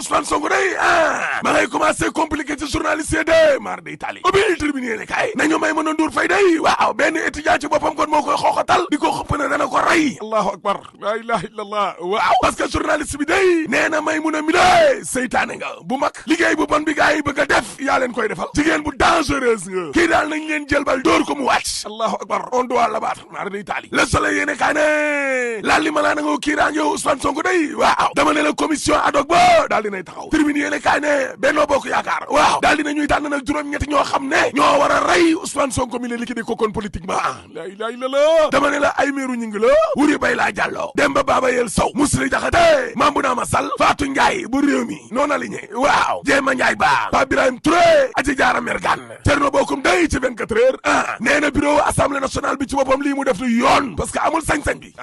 Ousmane Sonko day ma ngay commencé compliqué ci journaliste yi de mar de Italie ubbil tribune yéene kaay nañu may mën a nduur fay day waaw benn étudiant ci boppam kon moo koy xooxatal di ko xëpp ne dana ko rey allahu akbar la ilaha illallah waaw parce que journaliste bi day nee na may mun a mi de seytaane nga bu mag liggéey bu bon bi gaa yi bëgg a def yaa leen koy defal jigéen bu dangereuse nga kii daal nañ leen jël bal dóor ko mu wàcc allahu akbar on doit l'abattre mar de Italie le soleil yéene kaay ne laal li ma laa na nga kiiraange Ousmane Sonko day waaw dama ne la commission ad hoc ba daal dinay taxaw tribune yéene kaay ne Benno Bokk Yaakaar waaw daal dina ñuy tànn nag juróom-ñetti ñoo xam ne ñoo war a rey Ousmane Sonko mi le liquide ko kon politiquement la ilaha illallah dama ne la ay meeru ñing la wuri bay laa jàlloo Demba Baba Yel Sow Mously Diakhaté Mambounama Sall Fatou Ndiaye bu réew mi non aligné waaw Jéema Ndiaye Ba Pape Birahim Touré Adji Diarra Mergane Thierno Bocoum day ci 24 heures nee na bureau assemblée nationale bi ci boppam lii mu def lu yoon parce que amul sañ-sañ bi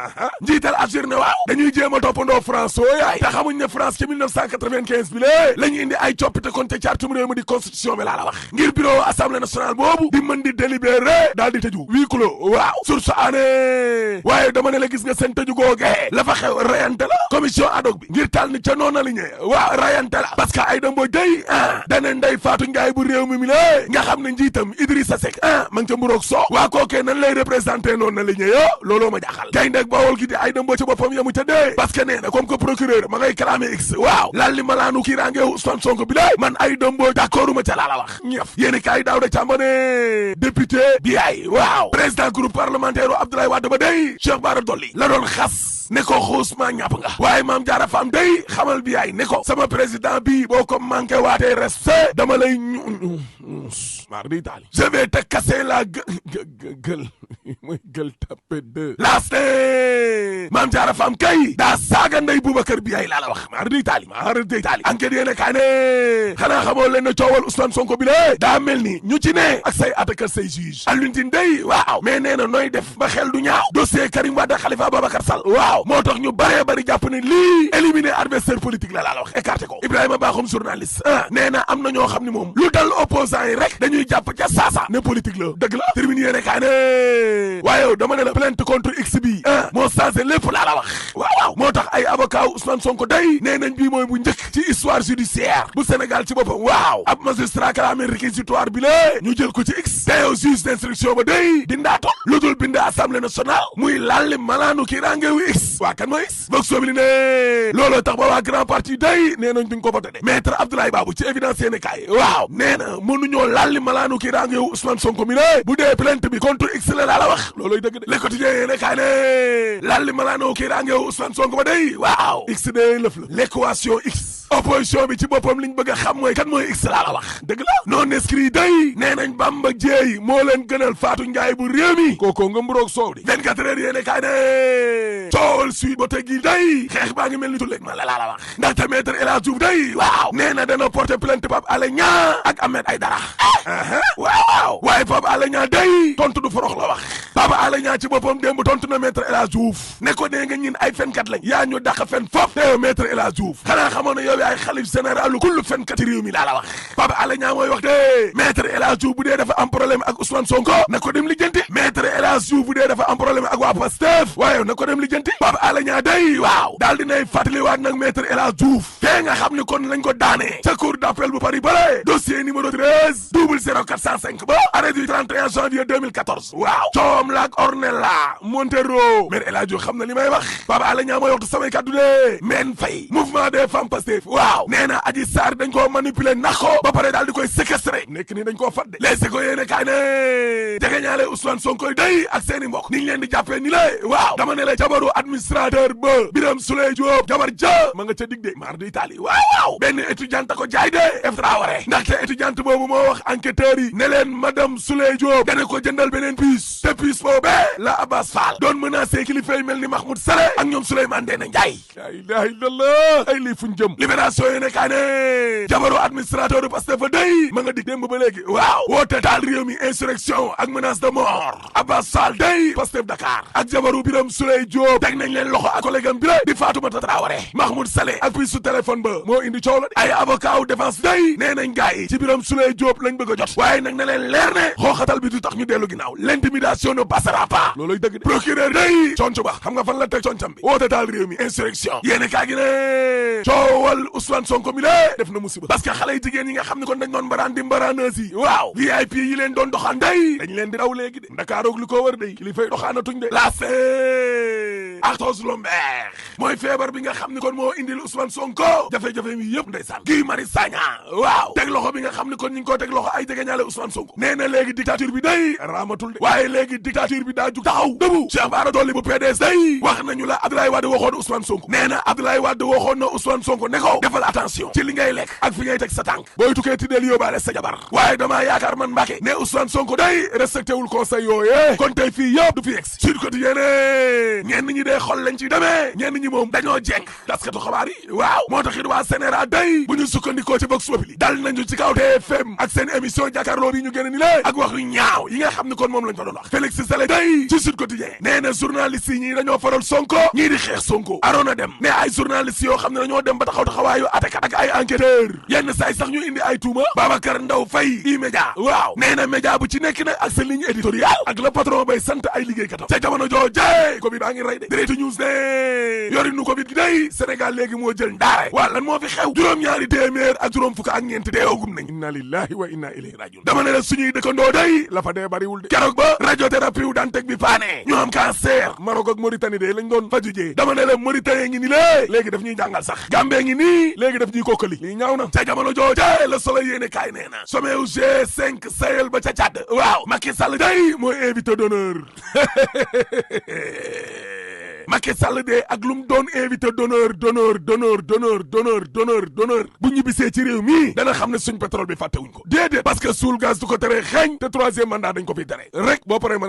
njiital Algérie ne waaw dañuy jéem a toppandoo France oo yaay te xamuñ ne France ci 1995 bi lée la ñu indi ay coppite kon te cartum réew mi di constitution bi laa la wax ngir bureau assemblée nationale boobu di mën di délibéré daal di tëju huis clos waaw source année waaye dama ne la gis nga seen tëju googee la fa xew rayante la commission ad hoc bi ngir taal ni ca noon aligné waaw rayante la parce que ay damboo day dane Ndeye Fatou Ndiaye bu réew mi mi lée nga xam ne njiitam Idrissa Seck ma ngi ca mburoog soo waa kookee nan lay représenté noonu aligné yo looloo ma jaaxal gay ndeg Bawol gi di ay damboo ci boppam yamu ca dee parce que nee na comme que procureur ma ngay clamé x waaw laal li malaanu kiiraange Ousmane Sonko bi lée man ay damboo d'accordu ma ca laa la wax ñëf yéeni kaay daaw da càmbane député bi ay waaw président groupe parlementaire Abdoulaye Wade ba day Cheikh Bara Dolly la doon xas ne ko xuusma ñàpp nga waaye Mame Diarra Fam day xamal bi ay ne ko sama président bi boo ko manqué waatee respect dama lay mar di taali je vais te casser la gueule mooy gueule tapé deux last Mame Diarra Fam kay daa saaga Ndeye Boubacar bi ay laa la wax mar di taali enquête yéene kaa ne xanaa xamoo leen ne coowal Ousmane Sonko bi la daa mel ni ñu ci ne ak say attaqueur say juge Alioune Tine day waaw mais nee na nooy def ba xel du ñaaw dossier Karim Wade Khalifa Ababacar Sall waaw moo tax ñu bëree bëri jàpp ne lii éliminer adversaire politique la laa la wax écarté ko Ibrahima Bakhoum journaliste nee na am na ñoo xam ne moom lu dal opposant yi rek dañuy jàpp ca saasa ne politique la dëgg la terminé yéene kaa ne waaye dama ne la plainte contre x bi moo changé lépp laa la wax waaw moo tax ay avocat Ousmane Sonko day nee nañ bii mooy bu njëkk ci histoire judiciaire bu Sénégal ci boppam waaw ab magistrat clamé réquisitoire bi la ñu jël ko ci x te yow juge d'instruction ba day dindaatoon lu dul bind assemblée nationale muy lalli malaanu kii rangeewu x waa kan mooy x boog soobi li ne looloo tax ba waa grand parti day nee nañ duñ ko voté de maître Abdoulaye Babou ci évidence yéene kaay waaw nee na mënuñoo lalli malaanu kii rangeewu Ousmane Sonko mi ne bu dee plainte bi contre x la laa la wax looloy dëgg de le quotidien yéene kaay ne lalli malaanu kii rangeewu Ousmane Sonko ba day waaw x de lëf la l'équation x opposition bi ci boppam liñ bëgg a xam mooy kan mooy x laa la wax dëgg la non inscrit day nee nañ Bamba Dièye moo leen gënal Fatou Ndiaye bu réew mi kookoo nga mburoog soow di 24 heures yéene kaay ne coowal suite ba teg gi day xeex baa ngi mel ni tulleeg ma la laa la wax ndaxte maître El Hadji Diouf day waaw nee na dana porter plainte Pape Alé Niang ak Ahmed Aïdara waaw waaye Pape Alé Niang day tontu du forox la wax Pape Alé Niang ci boppam démb tontu na maître El Hadji Diouf ne ko nee nga ñin ay fenkat lañ yaa ñu dàq fen foofu te maître El Hadji Diouf xanaa xamoon ne yow yaay xalif général kullu fenkat ci réew mi laa la wax Pape Alé Niang mooy wax de maître El Hadji Diouf bu dee dafa am problème ak Ousmane Sonko na ko dem lijjanti maître El Hadji Diouf bu dee dafa am problème ak waa Pastef waaye na ko dem lijjanti Pape Alé Niang day waaw daal dinay fàttaliwaat nag maître El Hadji Diouf te nga xam ne kon lañ ko daanee ca cour d'appel bu Paris bale dossier numéro 13 00405 ba arrêt du 31 janvier 2014 waaw coowam laak Ornella Montero maître El Hadji Diouf xam na li may wax Pape Alé Niang mooy waxtu samay kàddu de men fay mouvement des femmes Pastef waaw nee na Adji Sarr dañ koo manipuler nax ko ba pare daal di koy séquestré nekk nii dañ koo fat de les ko yéene kaay ne jege ñaale Ousmane Sonko day ak seeni mbokk niñ leen di jàppee ni lée waaw dama ne la jabaru administrateur ba Birame Souleye Diop jabar ja ma nga ca dig de mar di Italie waaw benn étudiante ko jaay de F Traoré ndaxte étudiante boobu moo wax enquêteurs yi ne leen madame Souleye Diop dana ko jëndal beneen puce te puce boobee la Abbas Fall doon menacé kilifa yi mel ni Mahmoud Saleh ak ñoom Souleymane Ndéné Ndiaye la ilaha illallah ay lii fuñ jëm libération yéene kaay ne jabaru administrateur Pastef fa day ma nga dig démb ba léegi waaw woote taal réew mi insurrection ak menace de mort Abbas Fall day Pastef Dakar ak jabaru Birame Souleye Diop teg nañ leen loxo ak collègue am bi la di Fatoumata Traoré Mahmoud Saleh ak puis su téléphone ba moo indi coow la ay avocat wu défense day nee nañ gars yi ci Birame Souleye Diop lañ bëgg a jot waaye nag na leen leer ne xooxatal bi du tax ñu dellu ginnaaw l'intimidation ne passera pas looloy dëgg de procureur day conc ba xam nga fan la teg concam bi woote taal réew mi insurrection yéene kaa gi ne coowal Ousmane Sonko mi lée def na musiba parce que xale yi jigéen yi nga xam ne kon dañ doon mbaraan di mbaraanees yi waaw VIP yi leen doon doxaan day dañ leen di daw léegi de Ndakaaroog li ko wër day ki li fay doxaanatuñ de la arthrose lombaire mooy feebar bi nga xam ne kon moo indil Ousmane Sonko jafe-jafe mi yëpp ndeysaan Guy Marius Sagna waaw teg loxo bi nga xam ne kon ñu ngi ko teg loxo ay jegeñaale Ousmane Sonko nee na léegi dictature bi day raamatul de waaye léegi dictature bi daa jug taxaw dëbu Cheikh Bara Dolly bu PDS day wax nañu la Abdoulaye Wade waxoon Ousmane Sonko nee na Abdoulaye Wade waxoon na Ousmane Sonko ne ko defal attention ci li ngay lekk ak fi ngay teg sa tànk booy tukkee tiddeel yóbbaale sa jabar waaye damaa yaakaar man Mbàkke ne Ousmane Sonko day respecté wul conseil yooyee kon tey fii yëpp du fi yegg Sud Quotidien ñenn ñi dee xol lañ ci demee ñenn ñi moom dañoo jeng taskatu xabaar yi waaw moo tax it waa Sénégal day bu ñu sukkandikoo ci Vox Populi dal nañu ci kaw TFM ak seen émission jàkkaarloo bi ñu génn ni lée ak wax yu ñaaw yi nga xam ne kon moom lañ fa doon wax Félix Sélé day ci Sud Quotidien nee na journaliste yi ñii dañoo faral Sonko ñii di xeex Sonko Arona Dem ne ay journaliste yoo xam ne dañoo dem ba taxawaayu atekat ak ay enquêteur yenn saay sax ñu indi ay tuuma Babacar Ndaw Faye E-Média waaw nee na média bu ci nekk nag ak sa ligne éditoriale ak le patron bay sant ay liggéeykatam ca jamono jooje Covid baa ngi rey de Direct News ne yorinu Covid gi day Sénégal léegi moo jël ndaare waa lan moo fi xew juróom-ñaari téeméer ak juróom fukk ak ñeent deewagum nañ inna lillahi wa inna ilayhi rajiun dama ne la suñuy dëkkandoo day la fa dee bariwul de keroog ba radiothérapie wu daan teg bi paane ñu am cancer Maroc ak Mauritanie de lañ doon fajujee dama ne la Mauritanie ngi ni lée léegi daf ñuy jàngal sax Gambie ngi nii léegi daf ñuy kokkali lii ñaaw na ca jamono jooje Le Soleil yéene kaay nee na sommet wu G5 Sahel ba ca Tchad waaw Macky Sall day mooy invité d'honneur Macky Sall de ak lu mu doon invité d'honneur bu ñibbisee ci réew mi dana xam ne suñ pétrole bi fàttewuñ ko déedéet parce que suul gaz du ko tere xeeñ te troisième mandat dañ ko fi tere rek boo paree ma ne